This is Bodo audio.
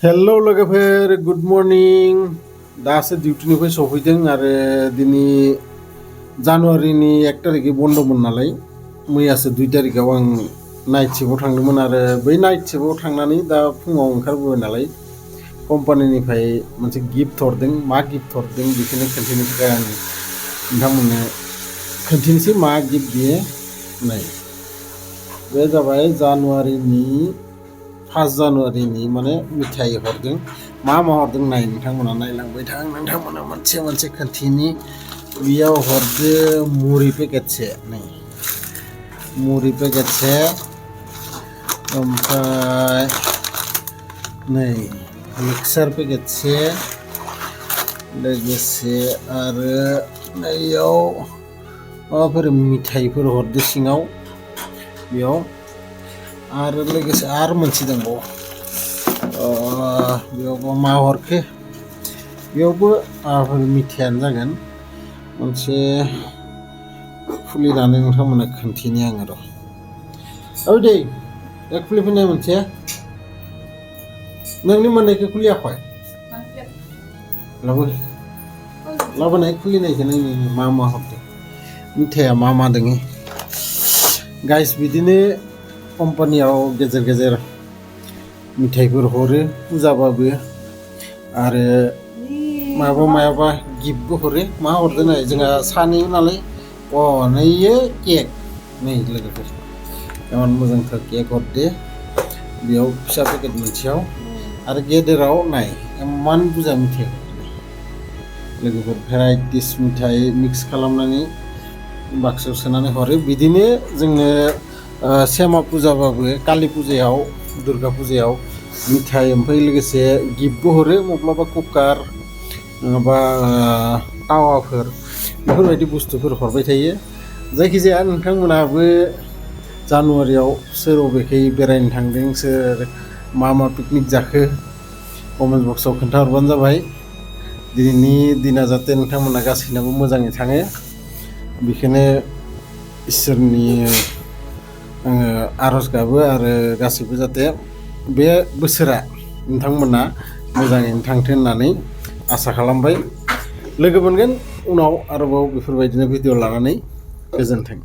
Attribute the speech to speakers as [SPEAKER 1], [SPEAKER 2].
[SPEAKER 1] हेलो लोगोफोर गुड मर्निं दासो डिउटिनिफ्राय सफैदों आरो दिनै जानुवारिनि 1 तारिखै बन्द'मोन नालाय मैयासो 2 तारिखआव आं नाइट शिफ्टआव थांदोंमोन आरो बै नाइट शिफ्टआव थांनानै दा फुङाव ओंखारबोबाय नालाय कम्पानिनिफ्राय मोनसे गिफ्ट हरदों मा गिफ्ट हरदों बेखौनो खोन्थानो थाखाय आं नोंथांमोननो खोन्थानोसै मा गिफ्ट बियो नाय बे जाबाय जानुवारिनि 1 जानुवारिनि माने मिथाइ हरदों मा हरदों नाय नोंथांमोना नायलांबाय था नोंथांमोना मोनसे खोन्थिनि बेयाव हरदो मुरि पेकेटसे नै मुरि पेकेटसे ओमफ्राय नै मिक्सार पेकेटसे लोगोसे आरो नैयाव माबाफोर मिथाइफोर हरदो सिङाव बेयाव आरो लोगोसे आरो मोनसे दंबावो बेयावबो मा हरखो बेयावबो माबाफोर मिथायानो जागोन मोनसे खुलिनानै नोंथांमोननो खोन्थिनि आङो र' औ दे एक खुलिफैनाय मोनसे नोंनि मोननायखौ खुलियाखै लाबोनाय खुलिनायखौ नों मा हरदों मिथाइया मा दोङो गाइस बिदिनो कम्पानियाव गेजेर गेजेर मिथाइफोर हरो फुजाबाबो आरो मायाबा गिफ्टबो हरो मा हरदों नाय जोंहा सानै नालाय नैयो केक नै लोगोफोर इमान मोजांथार केक हरदो बेयाव फिसा पेकेट मोनसेयाव आरो गेदेराव नाय इमान बुरजा मिथाइ हरदो लोगोफोर भेराइटिस मिथाइ मिक्स खालामनानै बाक्सायाव सोनानै हरो बिदिनो जोंनो सेमा फुजाबाबो कालि फुजायाव दुर्गा फुजायाव मिथाइ ओमफ्राय लोगोसे गिफ्टबो हरो माब्लाबा कुकार नङाबा टावाफोर बेफोरबायदि बुस्थुफोर हरबाय थायो जायखिजाया नोंथांमोनाबो जानुवारियाव सोर अबेखै बेरायनो थांदों सोर मा पिकनिक जाखो कमेन्ट बक्सआव खोन्थाहरबानो जाबाय दिनैनि दिना जाहाथे नोंथांमोना गासैनाबो मोजाङै थाङो बेखौनो इसोरनि आङो आरज गाबो आरो गासैबो जाहाथे बे बोसोरा नोंथांमोना मोजाङैनो थांथों होननानै आसा खालामबाय लोगो मोनगोन उनाव आरोबाव बेफोरबायदिनो भिडिअ लानानै गोजोन्थों।